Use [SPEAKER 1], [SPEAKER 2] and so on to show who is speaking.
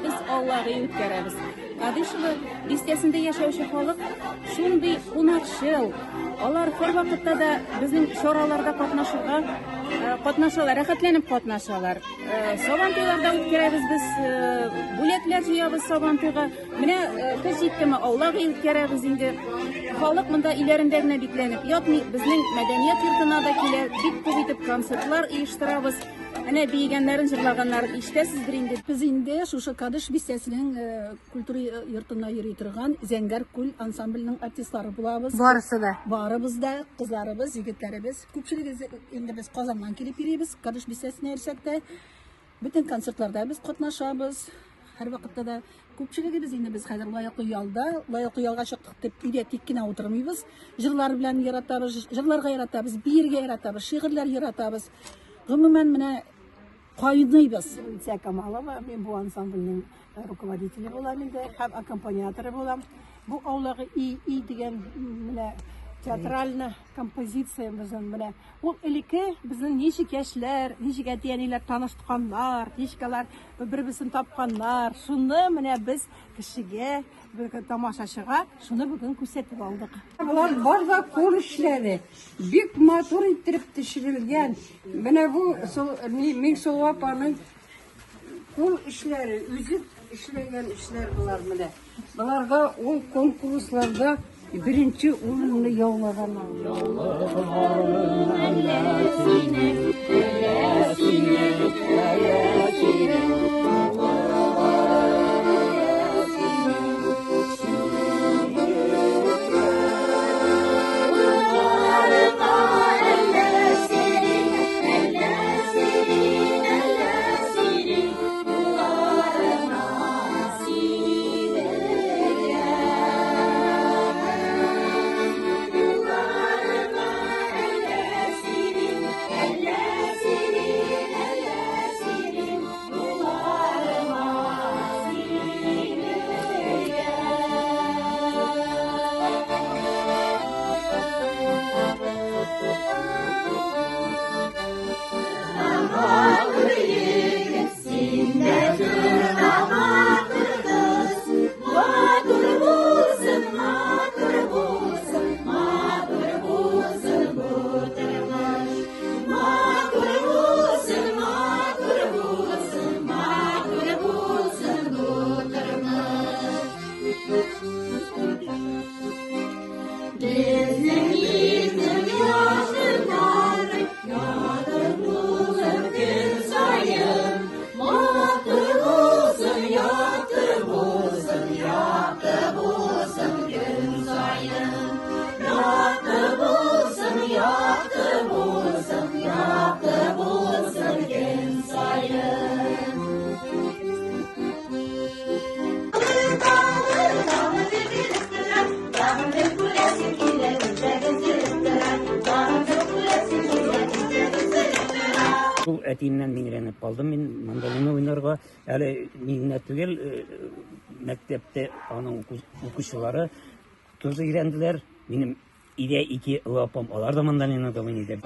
[SPEAKER 1] Без Аллагы үткәрәбез. Кадышево бистәсендә яшәүче халык шундый кунакчыл. Алар һәрвакытта да безнең чараларда катнашырга э, катнашалар, рәхәтләнеп катнашалар. Э, Сабантуйларда үткәрәбез без, э, бүләкләр җыябыз Сабантуйга. Менә көз җиттеме, аулак өй үткәрәбез инде. Халык монда өйләрендә генә бикләнеп ятмый, безнең мәдәният йортына да килә, бик күп итеп концертлар оештырабыз. Әнә биегәннәрен, җырлаганнарын ишетәсездер инде.
[SPEAKER 2] Без инде шушы Кадыш бистәсенең культура йортына йөри торган Зәңгәр күл ансамбленең артистлары булабыз.
[SPEAKER 3] Барысы да.
[SPEAKER 2] Барыбыз да, кызларыбыз, егетләребез. Күпчелегебез инде без Казаннан килеп йөрибез, Кадыш бистәсенә йөрсәк тә. Бөтен концертларда без катнашабыз. Һәрвакытта да күпчелегебез инде без хәзер лаеклы ялда, лаеклы ялга чыктык дип өйдә тик кенә утырмыйбыз. Җырлар белән яратабыз, җырларга яратабыз, биергә яратабыз, шигырьләр яратабыз. Гомумән, менә кайныйбыз.
[SPEAKER 4] Люция Камалова, мин бу ансамбльнең руководителе булам инде һәм аккомпаниаторы булам. Бу аулагы и и дигән менә театральная композиция безнең менә. Ул элекке безнең ничек яшьләр, ничек әти-әниләр танышканнар, ничек алар бер-берсен тапканнар. Шуны менә без кешегә, тамашачыга шуны бүген күрсәтеп алдык.
[SPEAKER 3] Болар бар да кул эшләре. Бик матур иттереп төшерелгән. Менә бу Миңсылу апаның кул эшләре, үзе эшләгән эшләр болар менә. Боларга ул конкурсларда беренче урынны яулаган.
[SPEAKER 1] Әллә синең, әллә синең, әллә синең.
[SPEAKER 5] Шул әтиемнән мин өйрәнеп калдым мин мандолина уйнарга. Әле мин генә түгел, мәктәптә аның укучылары тоже өйрәнделәр. Минем өйдә ике олы апам, алар да мандолинада уйныйдыр.